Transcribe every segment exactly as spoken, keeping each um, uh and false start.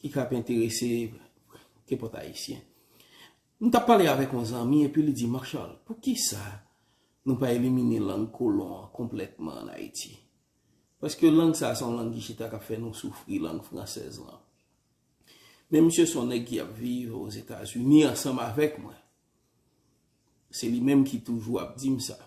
ki ka enterese kenpòt Ayisyen. M t ap pale avèk yon zanmi, epi li di, Marshall, poukisa nou pa elimine lang kolon an konplètman ann Ayiti? Paske lang sa a se yon lang ki chita k ap fè nou soufri, lang fransèz lan. Men misye se yon nèg ki ap viv Ozetazini ansanm avèk mwen. Se li menm ki toujou ap di m sa.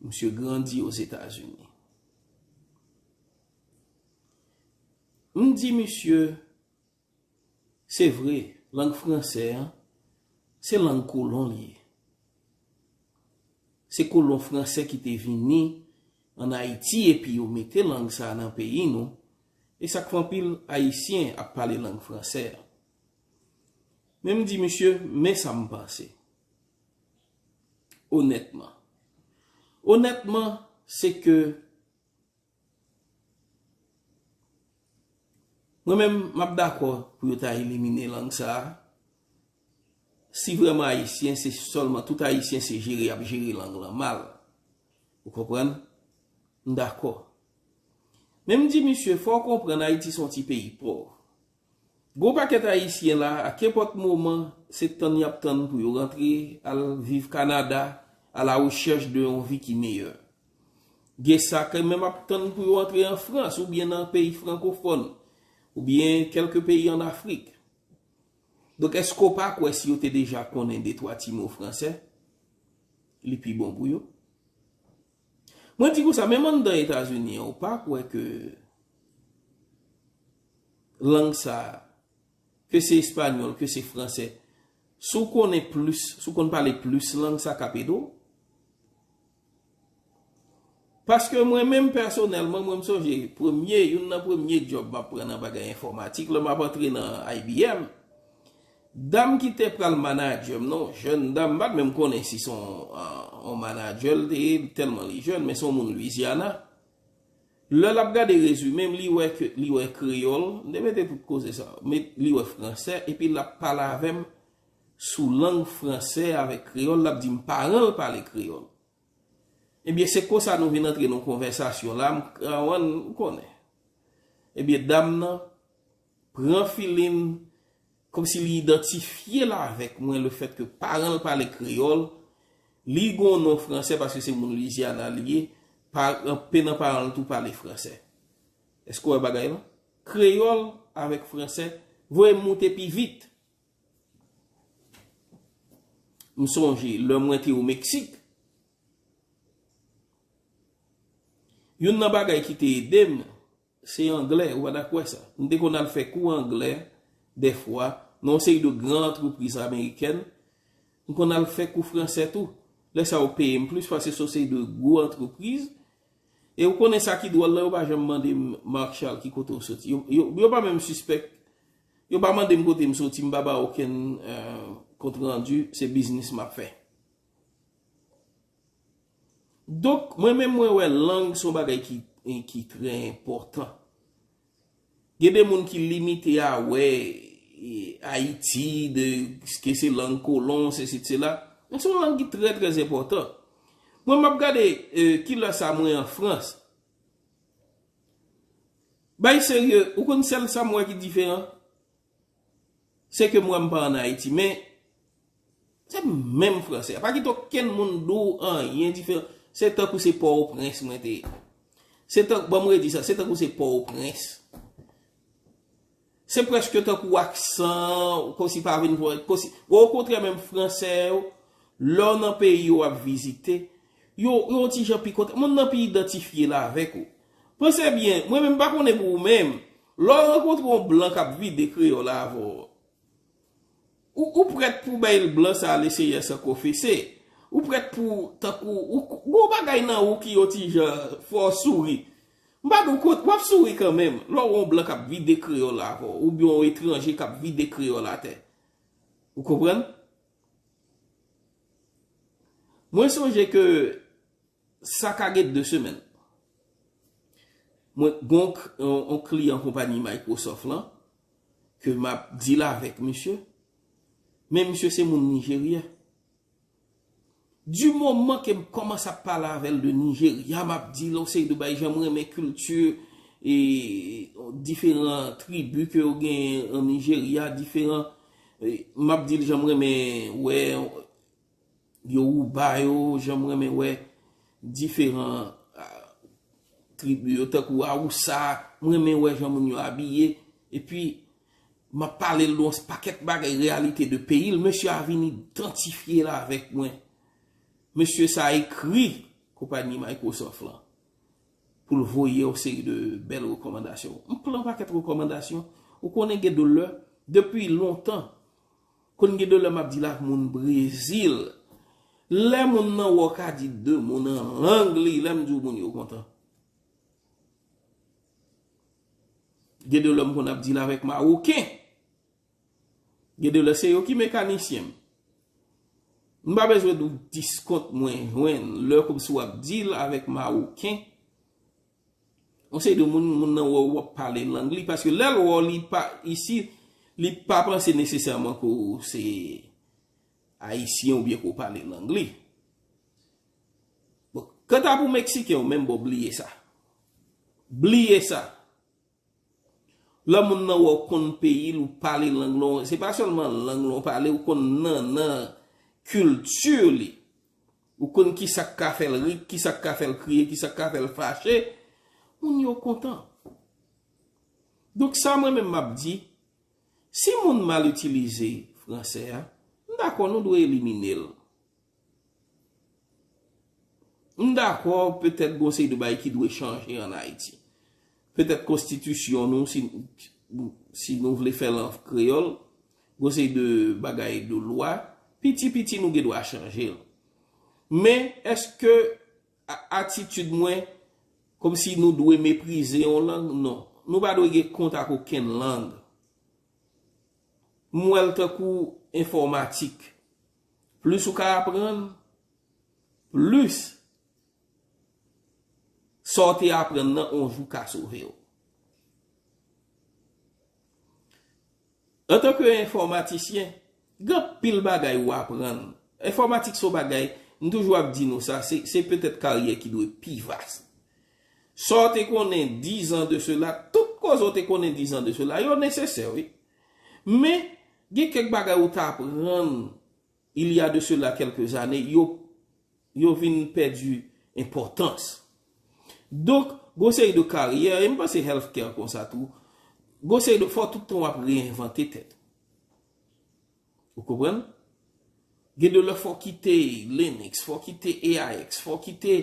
Misye grandi Ozetazini. M di misye, se vre, lang fransè an, se lang kolon li ye. Se kolon fransè ki te vini ann Ayiti epi yo mete lang sa a nan peyi nou, e sa k fè anpil Ayisyen ap pale lang fransè a. Men m di misye, men sa m panse. Onètman. Onètman, se ke mwen menm, m ap dakò pou yo ta elimine lang sa a. Si vrèman Ayisyen, se sèlman tout Ayisyen se jere y ap jere lang lan mal. Ou konprann? M dakò. Men m di misye, fò w konprann Ayiti se yon ti peyi pòv. Gwo pakèt Ayisyen la, a kenpòt moman, se tann y ap tann pou yo rantre, al viv Kanada, à la recherche de yon vi ki meyè. Gen sa ki menm ap tann pou yo antre an Frans oubyen nan peyi frankofòn, oubyen kèlke peyi ann Afrik. Donk, èske w pa kwè si yo te deja konnen de twa ti mo fransè, li pi bon pou yo? Mwen di konsa, menm anndan Etazini an, ou pa kwè ke lang sa a, ke se espanyòl, ke se fransè, si w konnen plis, si w konn pale plis lang, sa k ap ede w. Paske mwen menm pèsonèlman, mwen m sonje premye, youn nan premye djòb m ap pran nan bagay enfòmatik, lè m ap antre nan I B M, dam ki te pral manadjè m nan, jèn dam, m pa t menm konnen si se yon, ah, yon manadjè l te ye, tèlman li jèn, men se yon moun Louisiana. Lè l ap gade rezime m, li wè ke, li wè kreyòl, m te mete tout koze sa, men li wè fransè, epi l ap pale avè m sou lang fransè avèk kreyòl, l ap di m paran l pale kreyòl. Ebyen, se konsa nou vin antre nan konvèsasyon la, m, m konnen. Ebyen, dam nan pran filin, kòmsi li idantifye l avèk mwen, lefètke paran l pale kreyòl, li gon non fransè paske se moun Louisiana li ye, pa, anpe nan paran l tou pale fransè. Èske w wè bagay lan? Kreyòl avèk fransè voye m moute pi vit. M sonje, lè mwen te o Meksik, youn nan bagay ki te ede m, se anglè, ou pa ta kwè sa. M te konn al fè kou anglè, dèfwa, nan yon seri de gran antrepriz amerikèn. M konn al fè kou fransè tou. Lè sa yo peye m plis paske se yon seri de gwo antrepriz. E ou konnen sa ki dwòl la, yo pa janm mande m, Marshall, ki kote w soti. Yo, yo, yo pa menm sispèk. Yo pa mande m kote m soti, m pa ba okenn, eh, kontrandi, se biznis m ap fè. Donk, mwen menm, mwen wè lang se yon bagay ki, ki trè enpòtan. Gen de moun ki limite a wè, e, Ayiti, de, ke se lang kolon, sesi, sela. Men se yon lang ki trè, trè enpòtan. Mwen, m ap gade, e, kilè sa mwen an Frans. Bay serye, ou konn sèl sa m wè ki diferan? Se ke m wè m pa ann Ayiti, men se menm fransè a. Pa kite okenn moun di w anyen diferan. Se tankou se Pòtoprens mwen te ye. Se tan, ban m redi sa, se tankou se Pòtoprens. Se prèske tankou aksan, kòmsi pa vin, kòmsi, okontrè, menm fransè yo, lè w nan peyi yo w ap vizite, yo, yo yon ti jan pi kontan. Moun nan pi idantifye l avèk ou. Panse byen, mwen menm m pa konnen pou ou menm, lè w rankontre yon blan k ap vide kreyòl avè w, ou, ou prèt pou bay blan sa a le Seyè san konfese. Ou prèt pou, tankou, ou, gon bagay nan ou ki yon ti jan fè w souri. M pa di w kote, w ap souri kanmenm. Lè w wè yon blan k ap vide kreyòl avè w, oubyen yon etranje k ap vide kreyòl atè. Ou konprann? Mwen sonje ke sa ka gen de semèn. Mwen gon k-, yon, yon kliyan konpayi Microsoft lan, ke m ap deal avèk misye, men misye se moun Nijerya. Di moman ke m kòmanse ap pale avè l de Nijerya, m ap di l yon seri de bagay, jan m renmen kilti e, diferan tribi ke yo genyen an Nijerya, diferan, e, m ap di l jan m renmen wè Yoruba yo, jan m renmen wè diferan, a, tribi yo, tankou Awousa, m renmen wè jan moun yo abiye, epi m ap pale l de yon pakèt bagay, reyalite de peyi l, mesye a vin idantifye l avèk mwen. Mesye sa ekri konpayi Microsoft lan pou l voye yon seri de bèl rekòmandasyon. M pran yon pakèt rekòmandasyon. Ou konnen gen de lè, depi lontan, konn gen de lè m ap di l ak moun Brezil. Lè moun nan wè w ka di de mo nan lang li, lè m di w moun yo kontan. Gen de lè m konn ap di l avèk Mawoken. Gen de lè se yo ki mekanisyen m. M pa bezwen di w dis kont mwen jwenn lè kòmsi w ap di l avèk Mawoken. Yon seri de moun, moun nan wè w ap pale lang li, paske lè l wè w li pa isi, li pa panse nesesèman ke w se Ayisyen oubyen ke w pale lang li. Bon, kanta pou Meksiken, ou menm, bon, bliye sa. Bliye sa. Lè moun nan wè w konn peyi l, ou pale lang lan, se pa sèlman lang lan w pale, ou konn nannan kilti li. Ou konn kisa k ka fè l ri, kisa k ka fè l kriye, kisa k ka fè l fache. Moun yo kontan. Donk, sa mwen menm m ap di, si moun mal itilize fransè a, m dakò, nou dwe elimine l. M dakò, petèt gon seri de bagay ki dwe chanje ann Ayiti. Petèt konstitisyon nou, si, si nou vle fè l an kreyòl, gon seri de bagay de lwa, piti piti nou gen dwa chanje l. Men, èske a-, atitid mwen, kòmsi nou dwe meprize yon lang? Non. Nou pa dwe gen kont ak okenn lang. M wè l tankou enfòmatik. Plis ou ka aprann, plis sa w te aprann nan on jou ka sove w. Antanke enfòmatisyen, gen anpil bagay ou aprann. Enfòmatik se yon bagay, m toujou ap di nou sa, se, se petèt karyè ki dwe pi vas. Sa w te konnen dizan de sela, tout koze w te konnen dizan de sela, yo nesesè, wi. Men, gen kèk bagay ou t aprann il y a de cela quelques années, yo, yo vin pèdi enpòtans. Donk, gon seri de karyè, e m panse healthcare konsa tou, gon seri de, fò tout tan w ap reenvante tèt ou. Ou konprann? Gen de lè fò w kite Linux, fò w kite A I X, fò w kite,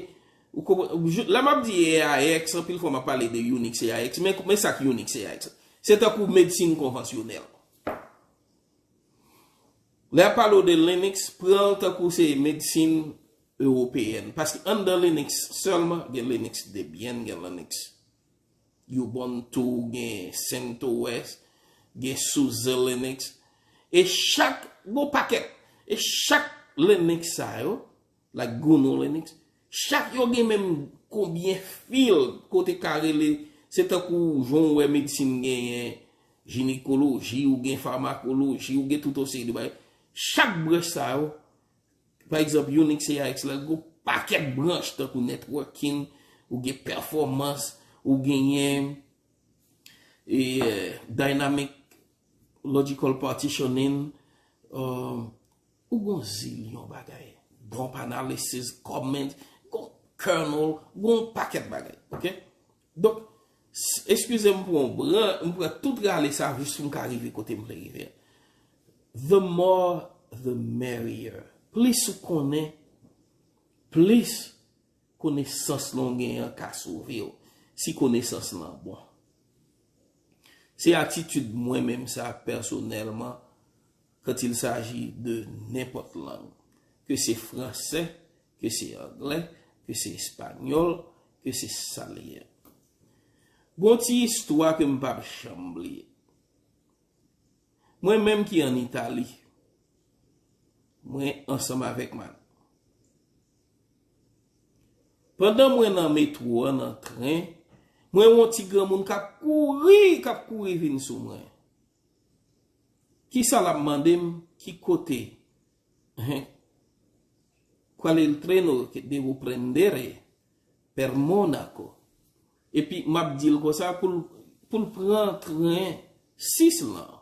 ou konprann? Lè m ap di A I X, anpil fwa m ap pale de Unix A I X, men, men sa k Unix A I X? Se tankou medsin konvansyonèl. Lè y ap pale w de Linux, pran l tankou se medsin ewopeyèn. Paske anndan Linux sèlman, gen Linux Debian, gen Linux Ubuntu, gen CentOS, gen SUSE Linux. E chak, gon pakèt, e chak Linux sa yo, like GNU Linux, chak yo gen menm konbyen field kote ka rele, se tankou jan w wè medsin genyen jinekoloji, ou gen famakoloji, ou gen tout yon seri de bagay. Chak branch sa yo, pa egzanp, Unix A I X la, gon pakèt branch, tankou networking, ou gen performance, ou genyen, e, eh, dynamic logical partitioning, um, ou gon zilyon bagay. Dump analysis, comment, gon kernel, gon pakèt bagay. Ok? Donk, s-, eskize m pou yon bran, m pran tout rale sa jis pou m ka rive kote m vle rive a. The more, the merrier. Plis ou konnen, plis konesans lan w genyen an ka sove w, si konesans lan bon. Se atitid mwen menm sa pèsonèlman, quand il s'agit de nenpòt lang, ke se fransè, ke se anglè, ke se espanyòl, ke se sa l ye. Gon ti istwa ke m p ap janm bliye. Mwen menm ki ann Itali, mwen ansanm avèk mad-, pandan mwen nan metwo a, nan tren, mwen wè yon ti granmoun k ap kouri, k ap kouri vin sou mwen. Kisa l ap mande m? Ki kote? Hein? Qual è il treno che devo prendere per Monaco? Epi m ap di l konsa pou l, pou l pran tren sis lan.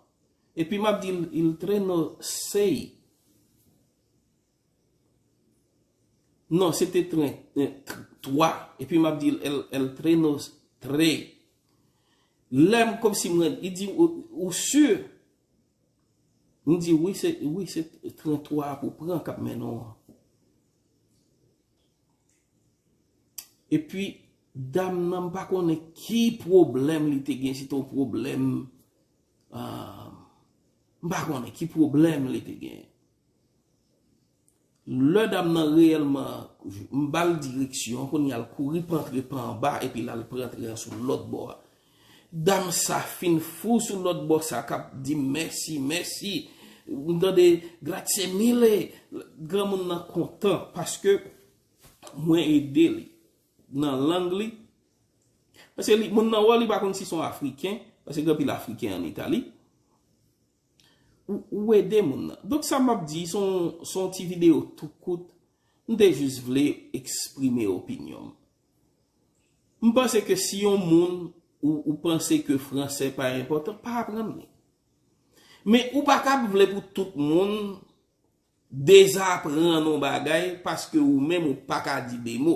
Epi m ap di l, il treno sei. Non, se te tren, eh, tr-, twa. Epi m ap di l, el, el treno tre. Lè m kòmsi mwen, li di, ou, ou si? M di, wi, se, wi, se tren twa pou pran k ap mennen w an. Epi, dam nan, m pa konnen ki pwoblèm li te gen, se te yon pwoblèm, ah, m pa konnen ki pwoblèm li te gen. Lè dam nan reyèlman, m ba l direksyon, kounye a l kouri pantre pa anba, epi l al pran tren an sou lòt bò a. Dam sa fin fou sou lòt bò sa k ap di m mèsi, mèsi. M tande grazie mille. Granmoun nan kontan paske mwen ede li nan lang li. Paske li, moun nan wè li pa konn si se yon Afriken, paske gen anpil Afriken ann Itali. Ou, ou ede moun nan. Donk sa m ap di, se yon, se yon ti videyo tou kout. M te jis vle eksprime opinyon m. M panse ke si yon moun ou, ou panse ke franse pa enpòtan, pa aprann li. Men ou pa ka ap vle pou tout moun dezaprann yon bagay paske ou menm ou pa ka di de mo.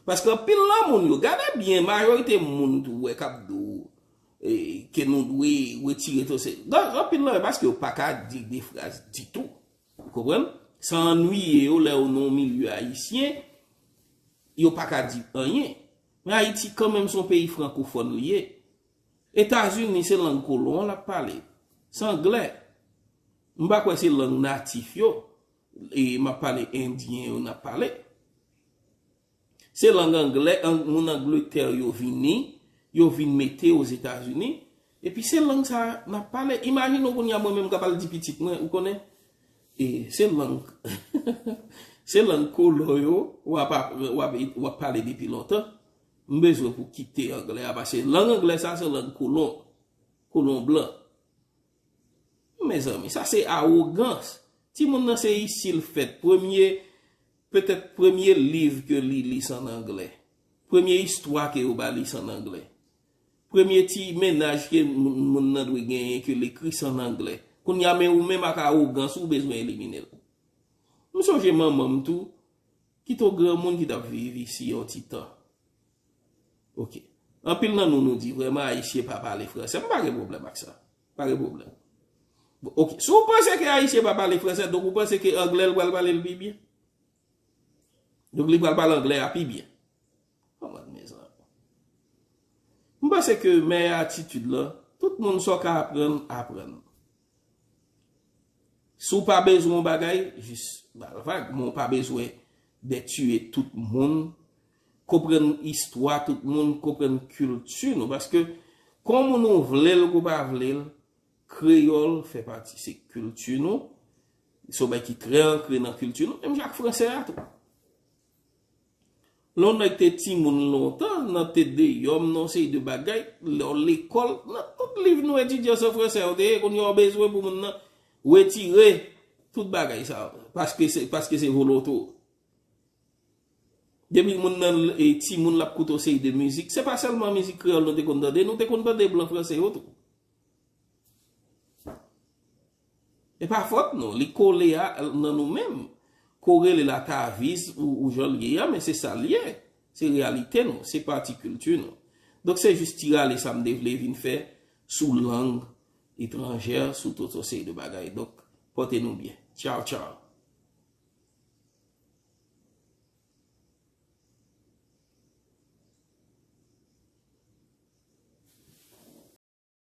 Paske anpil nan moun yo, gade byen, majorite moun tou wè k ap di w, e, ke nou dwe retire tout se. Donk, anpil nan yo, paske yo pa ka di de fraz ditou. Ou konprann? Sa annuiye yo lè yo nan yon milye ayisyen, yo pa ka di anyen. Men Ayiti kanmenm se yon peyi frankofòn li ye. Etazini se lang kolon an l ap pale. Se anglè. M pa kwè se lang natif yo. E m ap pale endyen yo n ap pale. Se lang anglè, ang-, moun Angletè yo vini, yo vin mete Ozetazini. Epi se lang sa n ap pale. Imajine w kounye a mwen menm k ap al di pitit mwen, ou konnen, e, se lang, se lang kolon yo, w ap, ap, w ap, w ap pale depi lontan. M bezwen pou kite anglè a, paske lang anglè sa se lang kolon, kolon blan. Mezanmi, sa se awogans. Timoun nan se isi l fèt. Premye, petèt premye liv ke li li se ann anglè. Premye istwa ke yo ba li se ann anglè. Premye ti mennaj ke moun, moun nan dwe genyen ke l ekri se ann anglè. Kounye a, men ou menm ak awogans ou bezwen elimine l. M sonje manman m tou, ki te yon granmoun ki t ap viv isi yon ti tan. Ok. Anpil nan nou, nou di vrèman Ayisyen pa pale franse. M pa gen pwoblèm ak sa. Pa gen pwoblèm. Bon, ok. Si w panse ke Ayisyen pa pale franse, donk ou panse ke anglè l pral pale l pi byen? Donk li pral pale anglè a pi byen. Kòman mezanmi? M panse ke mèyè atitid lan, tout moun sa w ka aprann, aprann. Si w pa bezwen yon bagay, jis ba l vag, men w pa bezwen dètiye tout moun, konprann istwa tout moun, konprann kilti nou, paske kon moun ou vle l, kou pa vle l, kreyòl fè pati, se kilti nou, se yon bagay ki trè ankre nan kilti nou, menm jan ak franse a tou. Lè yon nèg te timoun lontan, nan te deyò m, nan yon seri de bagay, lè w lekòl, nan tout liv nou etidye se franse yo te ye, kounye a w bezwen pou moun nan retire tout bagay sa yo, paske se, paske se volonte w. Depi moun nan, e, timoun l ap koute yon seri de mizik, se pa sèlman mizik kreyòl nou te konn tande, nou te konn tande blan franse yo tou. E pa fòt nou, li kole a, nan nou menm. Ke w rele l atavis ou, ou jan l ye a, men se sa l ye. Se reyalite nou, se pati kilti nou. Donk se jis ti rale sa m te vle vin fè sou lang etranjè, sou tout yon seri de bagay. Donk, pòte nou byen. Tchaw, tchaw.